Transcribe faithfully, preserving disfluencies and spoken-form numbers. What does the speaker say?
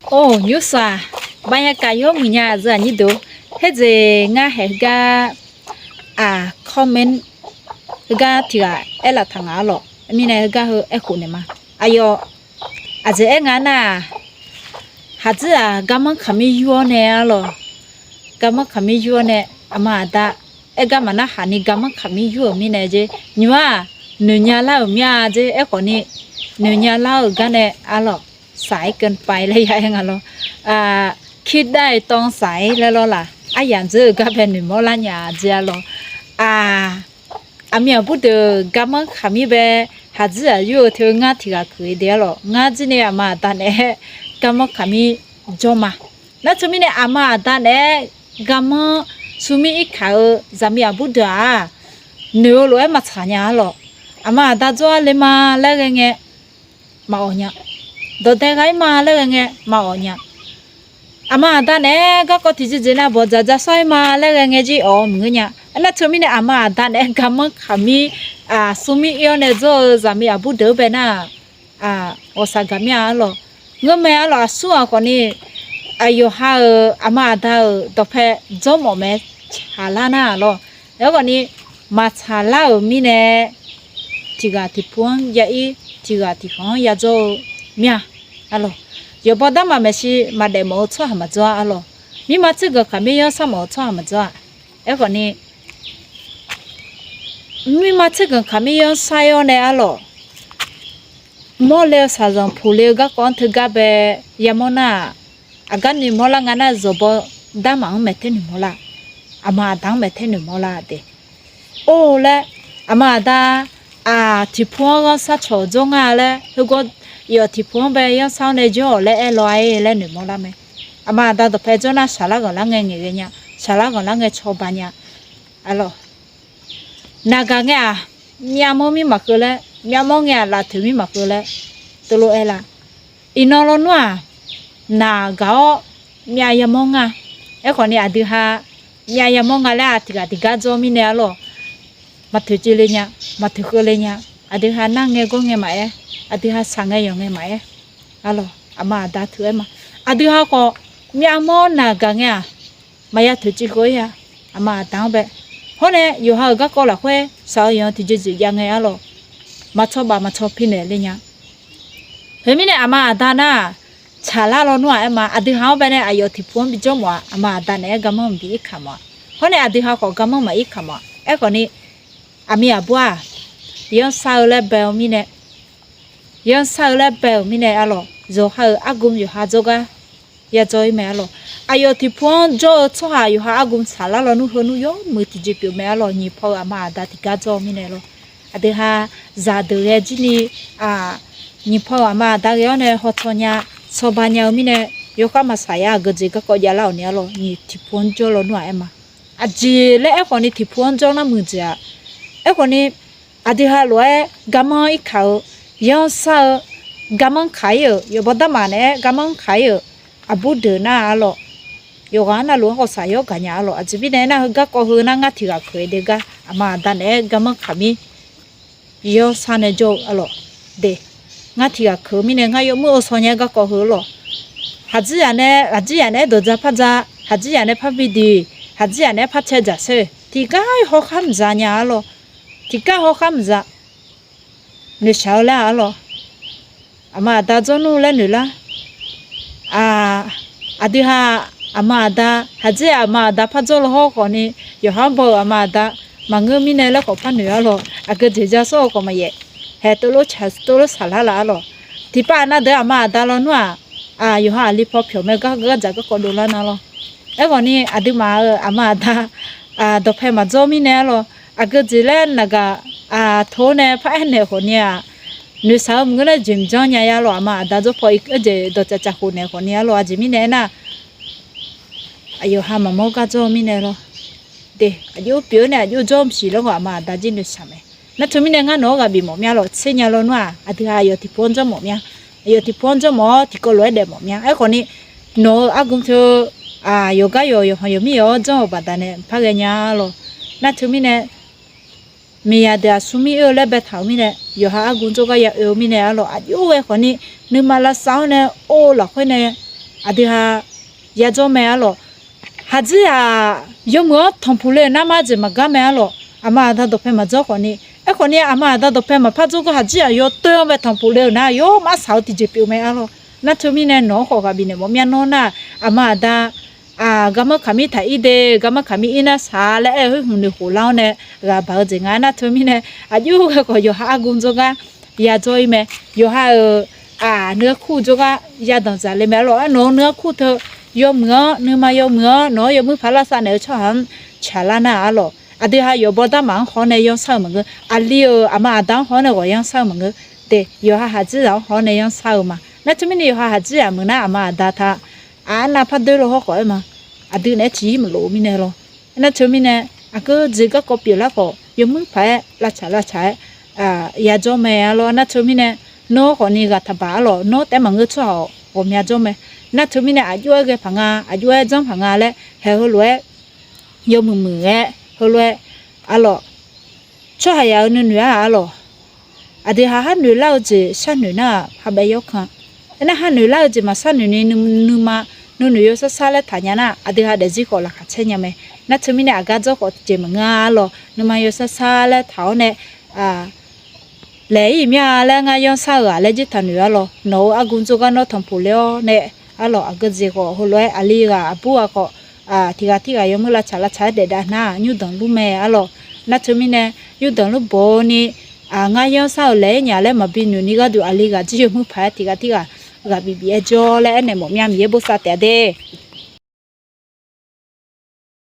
Or, nymrsaq, banyakaf yawmuiq nya aqyuif aqnyir deuq, herjeq ngar haeq heugar, aq, comment heugar tiq ghaq aerlaf taq ngaq arlawq. Mirnae heugar heu aerkhof naeq ma. Aqyawf, aqjeq aer nga nar-aq, haqdzir-aq garmanr kaqmir yur-awr nae arlawq. Garmanr kaqmir yur-awr nae, aqma aqda aer gar maqnar haq ni garmanr kaqmir yur-euq mirnae jeq, nymq-aq, noeqnya lar-euq mir-a jeq, aerkhawf ni noeqnya lar-euq gar nae arlawq, saq-aer keuvpai laer ya aer nga lawr. Aq, kirdav-iq tawv saq-aer laer lawr laq, aryamq dzeur-eu gar bae noeqmawr lar nya jeq arlawq. Aq, aqmir aqbur deuq garmanr kaqmir bae haqdzir-aq yur-eu teu ngar tiq ghaq keuq-eu de arlawq. Ngar jir ni aqma aqda naeq-aer garmanr kaqmir jawr ma. Nar teumirnae aqma aqda naeq-aer garmanr smrmir irkaq-eu zaqmiq aqbur deuq-aq, noeq-eu lof-aer maqtsaq nya arlawq. Aqma aqda jawr-ar le ma laer ghae ngae, maqawq nya. Dawqdae gha-ir ma laer ghae ngae maqawq nya. Aqma aqda naeq-aer garkawv tiqjeq jeq nav bawqdzaq dzaq sawr-ir ma laer ghae ngae jir awq maqngeur nya. Aernar teumirnae aqma aqda naeq-aer garmanr kaqmir, aq, smrmir ir-awr nae jawr-eu zaqmiq aqbur deuq-anr bae nar-aq, aq, ghawqshaq gaq mir-a arlawq. Ngeurmae arlawq, aqsur-aq khawf ni, aq, yawqha-euq aqma aqda-euq dawqpae jawrmawf mae, tsaqlar nar-aq lawr. Aerkhawf ni, maqtsaqlar-euq mirnae, tiq ghaq tiq pu-anr ya ir, tiq ghaq tiq khanq-anr ya jawr-eu mir-a arlawq. Yawqbaw darmaf maeqshi maqdaef mawf-eu tsawrhaq maqjawr-a arlawq. Mirma tserganq kaqmir yanr sar mawf-eu tsawrhaq maqjawr-a. Aerkhawf ni, mirma tserganq kaqmir yanr sar-ir-awr nae arlawq, mawrle-eu shaqzanq puqle-eu garkawv-anr teugar bae yamawr nar-aq, aqgar noeqmawr lar nga nar, zawqbaw darmaf-anr maeq taer noeqmawr lar, aqma aqda-anr maeq taer noeqmawr lar de. Or laer, aqma aqda, aq, tiq pu-anr ghanr sar cawq jawr nga laer, heugawr yawf tiq pu-anr bae yanr sar-awr nae jawr-awq laer aer law-aer laer noeqmawr lar mae. Aqma aqda dawqpae jawr nar, shaqlar ghanqlar ngae ngaeqghae nya, shaqlar ghanqlar ngae cawba nya arlawq. Naqgaq ngae-aq, myavmawr mir maqkeuv laer, myavmawr ngae-aq laftoeq mir maqkeuv laer, teulof aer la. Iqnan lawnmr-aq, naqgaq-awr myav yamawr nga. Aerkhawf ni aqdui ha myav yamawr nga laer-aq, tiq ghaq tiq gar jawr mirnae arlawq, maqtoeq civ le nya, maqtoeq keuv le nya. Aqdui ha nar ngae gawr ngae maqaer, aqdui ha shaq ngae yawq ngae maqaer arlawq, aqma aqda teuaer ma. Aqdui ha khawf, myavmawr naqgaq ngae-aq, maqya toeq civ keuv-ir-a. Aqma aqda-anr bae, hawr nae yawqha-euq garkawv lafkhoer shaq-eu yawq-anr tiqjeq jeq jav ngae arlawq, maqcaw baf maqcaw pi naeq le nya. Khoermirnae aqma aqda nar-aq, tsaqlar lawnmr-aq aer ma. Aqdui ha-anr bae nae aqyawf tiq pu-anr bijawr mawf-a. Aqma aqda naeq-aer garmanr maqbi irkaq mawf-a. Hawr nae aqdui ha khawf garmanr maqir kaq mawf-a. Aerkhawf ni, aqmir aqbur-aq, yanr sar-eu laer bae-eu mirnae, yanr sar-eu laer bae-euq mirnae arlawq, yawqha-euq argmq yawqha jawrgar ya jawr-ir mae arlawq. Aqyawf tiq pu-anr jawr-eu tsawrhaq yawqha argmq tsaqlar lawnmr heunmr yawmuiq tiqjeq pyeuf mae arlawq. Nyiq paw-euq aqma aqda tiqgar jawr-eu mirnae lawr. Aqdui ha zaqdeuq ghae jir ni, aq, nyiq paw-euq aqma aqda ghae-awr nae hawtaw nya, cawba nya-eu mirnae, yawkhav maqsaq yar aqgeu jeq garkawv javlar-awq ni arlawq. Nyiq tiq pu-anr jawr lawnmr-aq aer ma. Aqjeq laer aerkhawf ni tiq pu-anr jawr nar muiqdzaeq-a. Aerkhawf ni, aqdui ha lof-aer garmanr irkaq-eu, yanr sar-eu, garmanr kaq-ir-euq, yawqbaw darmaf naeq-aer garmanr kaq-ir-euq, aqbur deuq nar arlawq, yawqghaq-anr navluf-anr hawsaq yawr gaq nya arlawq. Aqjeq mirnae aernar, heu garkawv heu nar ngar tiq ghaq keuq-eu de gar, aqma aqda naeq-aer garmanr kaq mir, yanr sar nae jawr-eu arlawq de. Ngar tiq ghaq keuq-eu mirnae ngar yawmuir-eu shaw nya-aer garkawv heu arlawq. Haqjir yaq nae, haqjir yaq naeq-aer dawqdza par dza, haqjir yaq nae par bi diq, haqjir yaq naeq-aer par cae dzaq sher, tiqgar hawkhar mqza nya arlawq. Tiqgar hawkhar mqza. Noeqshaq-eu laer arlawq. Aqma aqda jawr nmr laer noeq lar. Aq, aqdui ha, aqma aqda, haqjir aqma aqda par jawr law hawr khawf ni, yawqha-anr baw-euq aqma aqda maqngeur mirnae laer khawf par noeq arlawq. Aqgeu jeq ja sawr-eu khawf maqyaef. Haeq teulof tsaq teulof saqlar laf arlawq. Tiqpav aqnav deuq aqma aqda lawnmr-aq, aq, yawqha aqli paw pyawq mae gar gardzaq garkawv dovlar nar lawr. Aerkhawf ni aqduimaf-euq aqma aqda, aq, dawqpae maqdzawr mirnae arlawq. Aqgeu jeq laer naqgaq, aq, tov-awr nae par aernaeq khawf ni-aq, noeqshaq-eu maqngeur nar jeq mqjanr nya ya lawq. Aqma aqda jawr paw ir-eu jeq dawqtsaf tsaf khof naeq khawf ni arlawq. Aqjeq mirnae aernar, aqyawf ha maqmawr gar jawr-eu mirnae lawr. De, aqjox pyeuf-awr nae aqjox jawr mqsiq laer khawf aqma aqda jir noeqshaq mae. Nar teumirnae ngar nawq-anr ghaq bif mawf mya lawq. Tser nya lawnmr-aq, aqdui ha aqyawf tiqpu-anr jawr mawf mya. Aqyawf tiqpu-anr jawr mawf-awr tiqkawv lof-aer daef mawf mya. Aerkhawf ni, nawq-euq argmq teu, aq, yawqgar yawq yawqha yawqmir yawq-awr janr-euq baqda nae par ghae nya lawq. Nar teumirnae, miqyaq deuq-aq smrmir oe-eu laer baetaq-euq mirnae, yawqha argmq jawrgar ya oe-eu mirnae arlawq. Aqjox ghae khawf ni, nuima lavsav-awr nae or-eu lafkhoer nae, aqdui ha yadzawr mae arlawq. Haqjir-aq yawmuiq-anr tanqpuq le-euq nar mar jeq maqgar mae arlawq. Aqma aqda dawqpae maqdzawr khawfni, aerkhawfni aqma aqda dawqpae maqpar dzawr gar haqjir-aq yawtoer-anr bae tanqpuq le-euq nar yawmar saq-eu tiqjeq pyeuf mae arlawq. Nar teumirnae nawq-anr khawf ghaq bifnaeq mawf myanr nawr nar, aqma aqda garmanr kaqmir taq ir de, garmanr kaqmir ir nar saq laer aer-eu khoer hmq noeq khof lar-awr nae ghaq baq-eu jeq nga. Nar teumirnae aqjox ghae khawf yawqha argu dzawrgar yadzawr ir mae. Yawqha-euq aq nuiar kur dzawrgar yadanq dzaq le mae arlawq. Aer nawq-eu nuiar kur teu yawmuiq-anr, nuima yawmuiq-anr nawq-anr yawmuir paq lavsav naeq-eu tsawrhaq-anr tsaqlar nar arlawq. Aqdui ha yawqbaw darmaf-anr haw-awr nae yanr sar-eu maqngeur, aqli-euq aqma aqda-anr haw-awr nae ghawq yanr sar-eu maqngeur. De, yawqha haqjir zaq-anr haw-awr nae yanr sar-eu ma. Nar teumirnae yawqha haqjir zaq meuq nar aqma aqda ta aq arnav par doer lo hawr khawf aer ma. Aqdui naeq-aer tiq yir maqlof-eu mirnae lawr. Nar teumirnae aqgeu jeq garkawv pyeuflar khawf yawmuir paq-aer lavtsaq lavtsaq-aer yadzawr mae arlawq. Nar teumirnae nawr khawfni ghaq taqbaq arlawq. Nawr taef-aer maqngeur tsawrhaq-awq ghawqmya dzawr mae. Nar teumirnae aqjox-aer ghae paq nga, aqjox-aer janr paq nga laer haeq heulof-aer yawmuiq muiq-aer heulof-aer arlawq. Tsawrhaq yaq-eu nuinoeq-ar arlawq. Aqdui ha har noeq lar-eu jeq sharnoeq nar-aq, ha bae yawr kan. Aernar har noeq lar-eu jeq maqsharnoeq ni nuima nuinoeq yawsar sar laer taqnya nar, aqdui ha daefzir khawf laqkhaq caer nya mae. Nar teumirnae aqgar dzawr khawf tiqjeq maqngeur-a arlawq. Nuima yawsar sar laer taq-awr nae laeq-ir mir-a laer ngar yanr sar-eu-aq laer jir taqnoeq arlawq. Nawq-euq argu dzawrgar nawr tanqpuq le-awr nae arlawq. Aqgeu jeq khawf heulof-aer aqli ghaq aqbur ghaq khawf tiq ghaq tirghaq yawmuir lavtsaq lavtsaq-aer daef dav nar-aq, nymrdanq lur mae arlawq. Nar teumirnae nymrdanq lur bawni ngar yanr sar-euq laeq-aer nya laer maqbi noeq ni gharduq aqli ghaq jir yawmuir paq-aer tiq ghaq tirghaq ghaq bif bif-aer jawr laer aernaeq mawf myav Miqyaer bosav taef-a de.